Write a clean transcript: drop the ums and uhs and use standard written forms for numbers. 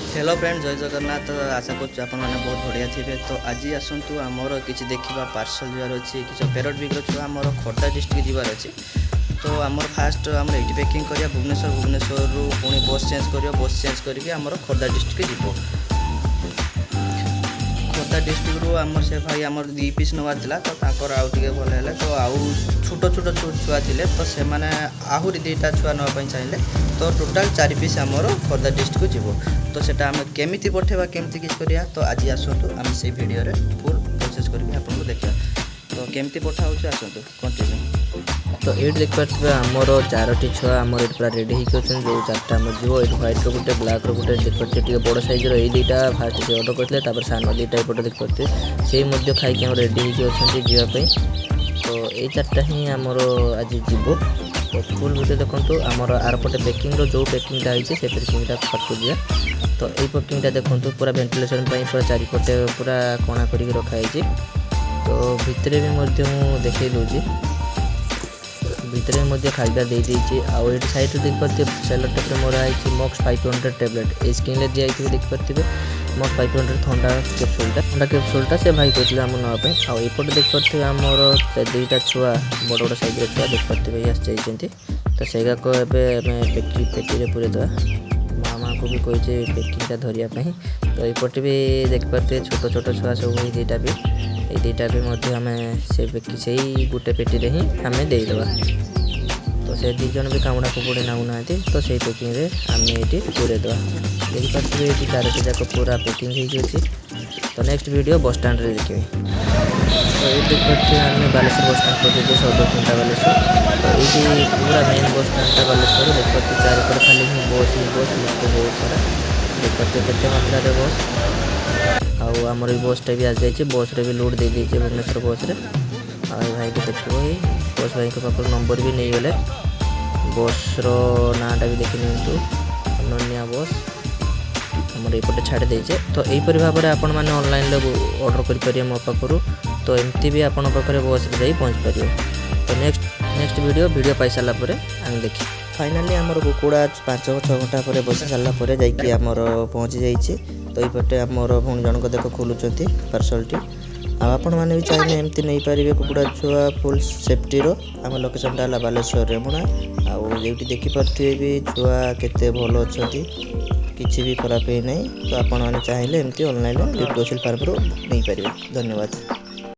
Hello friend, ଜୟ ଜଗନ୍ନାଥ। ଆଶା କରୁଛୁ ଆପଣମାନେ ବହୁତ ବଢ଼ିଆ ଥିବେ। ତ ଆଜି ଆସନ୍ତୁ, ଆମର କିଛି ଦେଖିବା ପାର୍ସଲ ଯିବାର ଅଛି। କିଛି ପ୍ୟାରଟ୍ ବିକ୍ର ଛୁଆ ଆମର ଖୋର୍ଦ୍ଧା ଡିଷ୍ଟ୍ରିକ୍ଟ ଯିବାର ଅଛି। ତ ଆମର ଫାଷ୍ଟ ଆମର ଏଇଠି ପ୍ୟାକିଂ କରିବା ଭୁବନେଶ୍ୱର, ଭୁବନେଶ୍ୱରରୁ ପୁଣି ବସ୍ ଚେଞ୍ଜ କରିବ, ବସ୍ ଚେଞ୍ଜ କରିକି ଆମର ଖୋର୍ଦ୍ଧା ଡିଷ୍ଟ୍ରିକ୍ଟ ଯିବ। ଖୋର୍ଦ୍ଧା ଡିଷ୍ଟ୍ରିକ୍ଟରୁ ଆମର ସେ ଭାଇ ଆମର 2 ପିସ୍ ନେବାର ଥିଲା, ତ ତାଙ୍କର ଆଉ ଟିକେ ଭଲ ହେଲା। ତ ଆଉ ଛୋଟ ଛୋଟ ଛୁଆ ଥିଲେ, ତ ସେମାନେ ଆହୁରି 2ଟା ଛୁଆ ନେବା ପାଇଁ ଚାହିଁଲେ। ତ ଟୋଟାଲ୍ 4 ପିସ୍ ଆମର ଖୋର୍ଦ୍ଧା ଡିଷ୍ଟ୍ରିକ୍ଟକୁ ଯିବ। ତ ସେଟା ଆମେ କେମିତି ପଠେଇବା, କେମିତି କିଛି କରିବା, ତ ଆଜି ଆସନ୍ତୁ ଆମେ ସେଇ ଭିଡ଼ିଓରେ ଫୁଲ୍ ପ୍ରୋସେସ୍ କରିକି ଆପଣଙ୍କୁ ଦେଖିବା। ତ କେମିତି ପଠା ହେଉଛି, ଆସନ୍ତୁ କଣ୍ଟିନ୍ୟୁ। ତ ଏଇଠି ଦେଖିପାରୁଥିବେ, ଆମର ଚାରୋଟି ଛୁଆ ଆମର ଏଇଠି ପୁରା ରେଡ଼ି ହେଇକି ଅଛନ୍ତି, ଯେଉଁ ଚାରିଟା ଆମର ଯିବ। ଏଇଠି ହ୍ୱାଇଟ୍ର ଗୋଟେ, ବ୍ଲାକ୍ର ଗୋଟେ ଦେଖିପାରୁଥିବେ, ଟିକେ ବଡ଼ ସାଇଜ୍ର। ଏଇ 2ଟା ଫାଷ୍ଟ ସେ ଅର୍ଡ଼ର କରିଥିଲେ। ତାପରେ ସାନ 2ଟା ଏପଟେ ଦେଖିପାରୁଥିବେ, ସେଇ ମଧ୍ୟ ଖାଇକି ଆମର ରେଡ଼ି ହେଇକି ଅଛନ୍ତି ଯିବା ପାଇଁ। ତ ଏଇ ଚାରିଟା ହିଁ ଆମର ଆଜି ଯିବ। ତ ଫୁଲ୍ ଭିଡ଼ିଓ ଦେଖନ୍ତୁ। ଆମର ଆରପଟେ ପ୍ୟାକିଂର ଯେଉଁ ପ୍ୟାକିଂଟା ହେଇଛି, ସେ ପ୍ୟାକିଂଟା ପାଖକୁ ଯିବା। ତ ଏଇ ପ୍ୟାକିଂଟା ଦେଖନ୍ତୁ, ପୁରା ଭେଣ୍ଟିଲେସନ୍ ପାଇଁ ପୁରା ଚାରିପଟେ ପୁରା କଣା କରିକି ରଖାହେଇଛି। ତ ଭିତରେ ବି ମଧ୍ୟ ମୁଁ ଦେଖେଇ ଦେଉଛି, ଭିତରେ ମଧ୍ୟ ଖାଇବା ଦେଇଦେଇଛି। ଆଉ ଏଇଠି ସାଇଡ଼୍ରେ ଦେଖିପାରୁଥିବେ, ସେଲୋ ଟେପ୍ରେ ମରା ହେଇଛି ମକ୍ସ 500 ଟ୍ୟାବଲେଟ୍। ଏଇ ସ୍କ୍ରିନ୍ରେ ଦିଆହେଇଥିବ, ଦେଖିପାରୁଥିବେ, ମକ୍ସ 500 ଥଣ୍ଡା କ୍ୟାପସୁଲ୍ଟା। ଥଣ୍ଡା କ୍ୟାପସୁଲ୍ଟା ସେ ଭାଇ କହିଥିଲେ ଆମ ନେବା ପାଇଁ। ଆଉ ଏପଟେ ଦେଖିପାରୁଥିବେ, ଆମର 2ଟା ଛୁଆ, ବଡ଼ ବଡ଼ ସାଇଜ୍ର ଛୁଆ ଦେଖିପାରୁଥିବେ, ଆସିଯାଇଛନ୍ତି। ତ ସେଇଗାକ ଏବେ ଆମେ ପେଟିରେ ପୁରେଇଦେବା। ମାମାଙ୍କୁ ବି କହିଛି ପ୍ୟାକିଂଟା ଧରିବା ପାଇଁ। ତ ଏପଟେ ବି ଦେଖିପାରୁଥିବେ, ଛୋଟ ଛୋଟ ଛୁଆ ସବୁ ଏଇ 2ଟା ବି ମଧ୍ୟ ଆମେ ସେଇ ଗୋଟେ ପେଟିରେ ହିଁ ଆମେ ଦେଇଦେବା। ତ ସେ 2 ଜଣ ବି କାମୁଡ଼ା କୁପୁଡ଼ି ନାଗୁନାହାନ୍ତି। ତ ସେଇ ପ୍ୟାକିଂରେ ଆମେ ଏଇଠି ପୁରେଇଦେବା। ଦେଖିପାରୁଥିବେ, ଏଇଠି ଚାରୋଟି ଯାକ ପୁରା ପ୍ୟାକିଂ ହେଇକି ଅଛି। ତ ନେକ୍ସଟ ଭିଡ଼ିଓ ବସ୍ ଷ୍ଟାଣ୍ଡରେ ଦେଖିବେ। ତ ଏଇଠି ଦେଖିପାରୁଥିବେ, ଆମେ ବାଲେଶ୍ୱର ବସ୍ ଷ୍ଟାଣ୍ଡ ପହଞ୍ଚିଛୁ, ସଦର ଖୁଣ୍ଟା ବାଲେଶ୍ୱର। ତ ଏଇଠି ପୁରା ମେନ୍ ବସ୍ ଷ୍ଟାଣ୍ଡଟା ବାଲେଶ୍ୱର। ଦେଖିପାରୁଥିବେ, ଚାରିପଟେ ଖାଲି ହିଁ ବସ୍ ହିଁ ବସ୍, ଲୋକ ବହୁତ ସାରା। ଦେଖିପାରୁଥିବେ କେତେ ମାତ୍ରାରେ ବସ୍। ଆଉ ଆମର ବି ବସ୍ଟା ବି ଆସିଯାଇଛି, ବସ୍ରେ ବି ଲୋଡ଼୍ ଦେଇଦେଇଛି ଭୁବନେଶ୍ୱର ବସ୍ରେ। ଆଉ ଏ ଭାଇକି ଦେଖିବ, ଏଇ ବସ୍ ଭାଇଙ୍କ ପାଖରୁ ନମ୍ବର ବି ନେଇଗଲେ। ବସ୍ର ନାଁଟା ବି ଦେଖି ନିଅନ୍ତୁ, ଅନନ୍ୟା ବସ୍। ଆମର ଏଇପଟେ ଛାଡ଼ି ଦେଇଛେ। ତ ଏଇପରି ଭାବରେ ଆପଣମାନେ ଅନଲାଇନ୍ରେ ଅର୍ଡ଼ର କରିପାରିବେ ମୋ ପାଖରୁ। ତ ଏମିତି ବି ଆପଣଙ୍କ ପାଖରେ ବସ୍ରେ ଯାଇ ପହଞ୍ଚିପାରିବ। ତ ନେକ୍ସଟ ନେକ୍ସଟ ଭିଡ଼ିଓ ଭିଡ଼ିଓ ପାଇସାରିଲା ପରେ ଆମେ ଦେଖିବା। ଫାଇନାଲି ଆମର କୁକୁଡ଼ା 5-6 ଘଣ୍ଟା ପରେ ବସି ସାରିଲା ପରେ ଯାଇକି ଆମର ପହଞ୍ଚି ଯାଇଛି। ତ ଏଇପଟେ ଆମର ଭଉଣୀ ଜଣକ ଦେଖ ଖୋଲୁଛନ୍ତି ପାର୍ସଲଟି। ଆଉ ଆପଣମାନେ ବି ଚାହିଁଲେ ଏମିତି ନେଇପାରିବେ କୁକୁଡ଼ା ଛୁଆ ଫୁଲ୍ ସେଫ୍ଟିର। ଆମ ଲୋକେସନଟା ହେଲା ବାଲେଶ୍ୱର ରେମୁଣା। ଆଉ ଏଇଠି ଦେଖିପାରୁଥିବେ ବି, ଛୁଆ କେତେ ଭଲ ଅଛନ୍ତି, କିଛି ବି ଖରାପ ହେଇନାହିଁ। ତ ଆପଣମାନେ ଚାହିଁଲେ ଏମିତି ଅନଲାଇନ୍ରେ ଲିଟୋସିଲ୍ ଫାର୍ମରୁ ନେଇପାରିବେ। ଧନ୍ୟବାଦ।